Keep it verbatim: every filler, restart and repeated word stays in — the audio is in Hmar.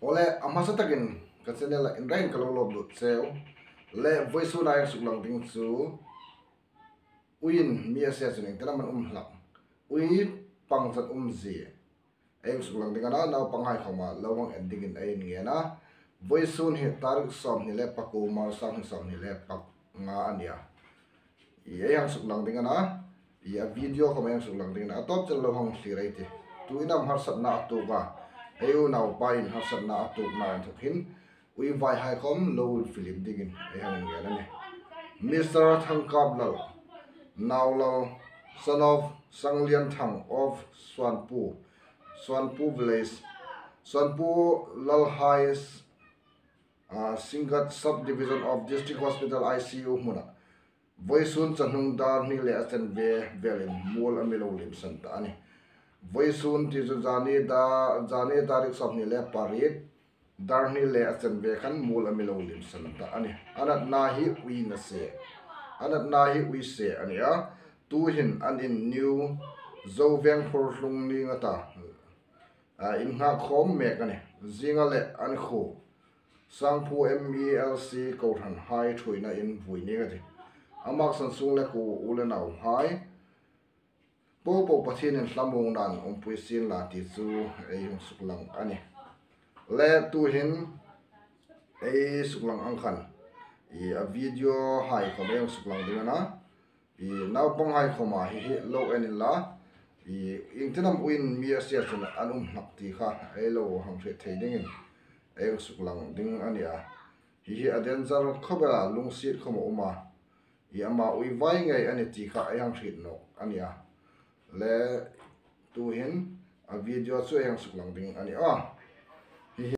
Awle, a hmasa takin ka channel-a inraiin ka lo lawm lut cheu. Le, vawisun a ei suklang ding chu uiin mi a sie chun iengtin am an um hlak. Ui pangzat umzie ei suklang ding a na, naupanghai khawma lo hang en dingin ei ngen a. Vawisun hi tarik sawmhni le pakuo, March sanghni sawmhni le panga a nih a. I ei hang suklang ding a na, i a video khawm ei hang suklang ding a na, a tawp chun lo hang thlir ei tih. Tuin am harsatna a tuok a, ei unaupain harsatna a tuokna inthawk hin, ui vaihai khawm lo filim dingin ei hang ngen a nih. Mister Thangkaplal Naulal, son of Sanglianthang of Suanpu, Suanpu village, Suanpu Lalhai, uh, Singat subdivision of District Hospital I C U hmuna vawisun chawhnung dar hni le a chanve velin mual a mi lo limsan ta a nih. Vawisun ti chu zani da, zani tarik sawmhni le pariet, dar hni le a chanve khan mual a mi lo limsan ta a nih. A natna hi ui na se, a natna hi ui se a nih a. Tuhin an in New Zoveng Phurhlung ning a ta, a, innghak khawm mek a nih. Zinga le an khuo Sangphu M E L C kohranhai thuoina in vui ning a tih. A maksan sung le kuo u le nauhai popo Pathienin hlamuongnain umpui sien la ti chu ei hung suklang a nih. Le tuhin ei suklang ang khan, i a video hai khawm ei hung suklang ding a na. I naupanghai khawma hi hi lo en inla, i iengtin am uiin mi a sie chun an um hlak ti kha ei lo hang hriet thei dingin ei hung suklang ding a nih a. Hi hi a danger khawp el a, lungsiet khawm a um a. I ama ui vai ngei a nih ti kha ei hang hriet nawk a nih a. Le tuhin a video chu ei hang suklang ding a nih a. Hi hi.